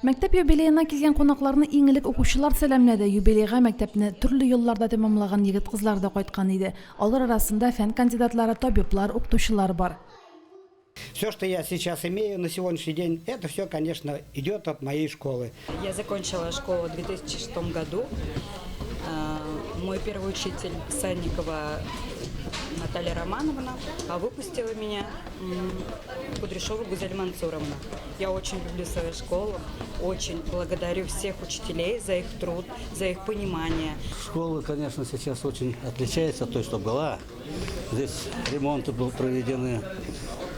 Мәктәп юбилеена килгән кунакларны иң элек укучылар сәламләде. Юбилейга мәктәпне төрле елларда тәмамлаган егет-кызлар да кайткан иде. Алар арасында фән кандидатлары, табиблар, укытучылар бар. Все, что я сейчас имею на сегодняшний день, это все, конечно, идет от моей школы. Я закончила школу в 2006 году. Мой первый учитель Санникова Наталья Романовна, а выпустила меня Кудряшова Гузель Мансуровна. Я очень люблю свою школу, очень благодарю всех учителей за их труд, за их понимание. Школа, конечно, сейчас очень отличается от той, что была. Здесь ремонты были проведены.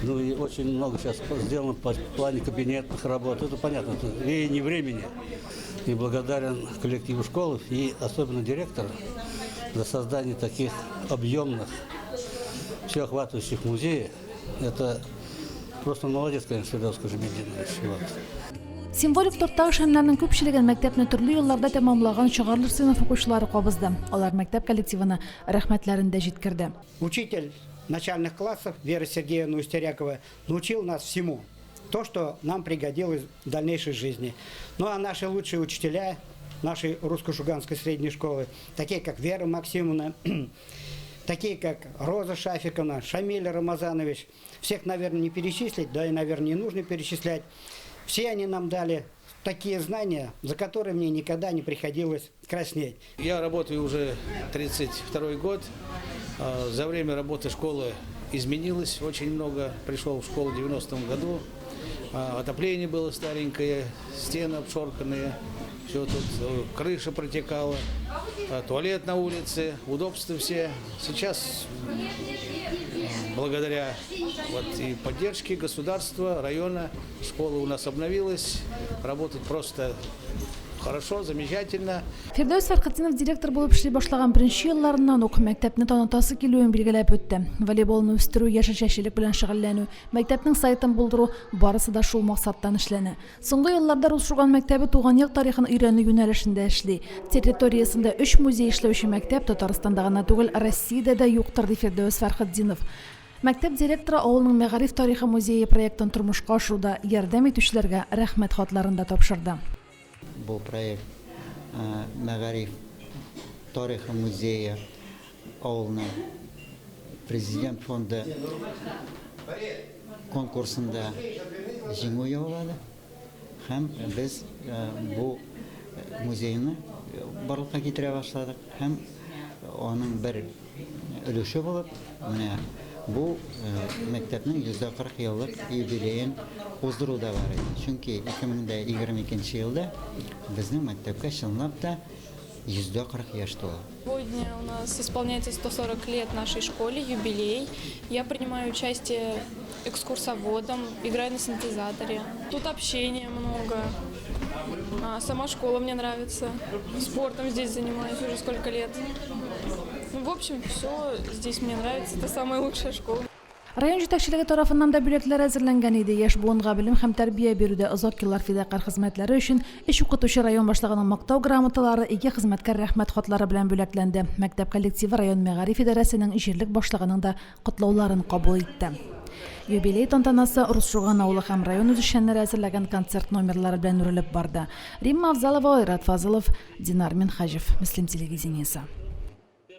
Ну и очень много сейчас сделано по плане кабинетных работ. Это понятно, это веяние времени. И благодарен коллективу школы и особенно директору за создание таких объемных, всеохватывающих музеев. Это просто молодец, конечно, Фирдәүс Кожемединович. Вот. Символик торттагы шәмнәрнең күпчелеген мәктәпне төрле елларда тәмамлаган чыгарылыш сыйныф укучылары кабызды. Алар мәктәп коллективына рәхмәтләрен дә җиткерде. Учитель начальных классов Вера Сергеевна Устерякова научил нас всему, то, что нам пригодилось в дальнейшей жизни. Ну а наши лучшие учителя нашей Русско-Шуганской средней школы, такие как Вера Максимовна, такие как Роза Шафиковна, Шамиль Рамазанович, всех, наверное, не перечислить, да и, наверное, не нужно перечислять. Все они нам дали такие знания, за которые мне никогда не приходилось краснеть. Я работаю уже 32 год. За время работы школы изменилось очень много. Пришел в школу в 90-м году. Отопление было старенькое, стены обшорканные, все тут, крыша протекала, туалет на улице, удобства все. Сейчас, благодаря вот и поддержке государства, района, школа у нас обновилась, работать просто хорошо, замечательно. Фирдәүс Фәрхетдинов директор булып эшли башлаган беренче елларыннан ук мәктәпне танытасы килүен билгеләп үтте. Волейболны үстерү, яшелчәчелек белән шөгыльләнү, мәктәпнең сайтын булдыру, барысы да шул максаттан эшләнә. Соңгы елларда Рус Шуган мәктәбе туган як тарихын өйрәнү юнәлешендә эшли. Территориясендә өч музей эшләүче мәктәп Татарстанда гына түгел, Россиядә дә юктыр, ди Фирдәүс Фәрхетдинов. Мәктәп директоры авылның мәгариф тарихы музее проектын тормышка ашыруда ярдәм итүчеләргә Рәхмәт хатларын да тапшырды. Бу проект мәгариф тарихы музее авылның Президент фонды конкурсында җиңү яулады. Һәм без бу музейны барлыкка китерә башладык һәм аның бер өлеше булып, менә бу мәктәпнең 140 еллык юбилеен уздыру да бар иде. Чөнки 2022 елда безнең мәктәпкә чынлап та 140 яшь тула. Сегодня у нас исполняется 140 лет нашей школе, юбилей. Я принимаю участие экскурсоводом, играю на синтезаторе. Тут общения много. Сама школа мне нравится. Спортом здесь занимаюсь уже сколько лет. Ну, в общем, все здесь мне нравится. Это самая лучшая школа. Район җитәкчелеге тарафыннан да бүләкләр әзерләнгән иде. Яшь буынга белем һәм тәрбия бирүдә озак еллар фидакарь хезмәтләре өчен өч укытучы район башлыгының Мактау грамоталары, ике хезмәткәр Рәхмәт хатлары белән бүләкләнде. Мәктәп коллективы район мәгариф идарәсенең җирлек башлыгының да котлауларын кабул итте. Юбилей тантанасы Рус Шуган авылы һәм район үзешчәннәре әзерләгән концерт номерлары белән үрелеп барды. Римма Авзалова, Айрат Фазылов, Динар Минһаҗев, Мөслим телевидениесе.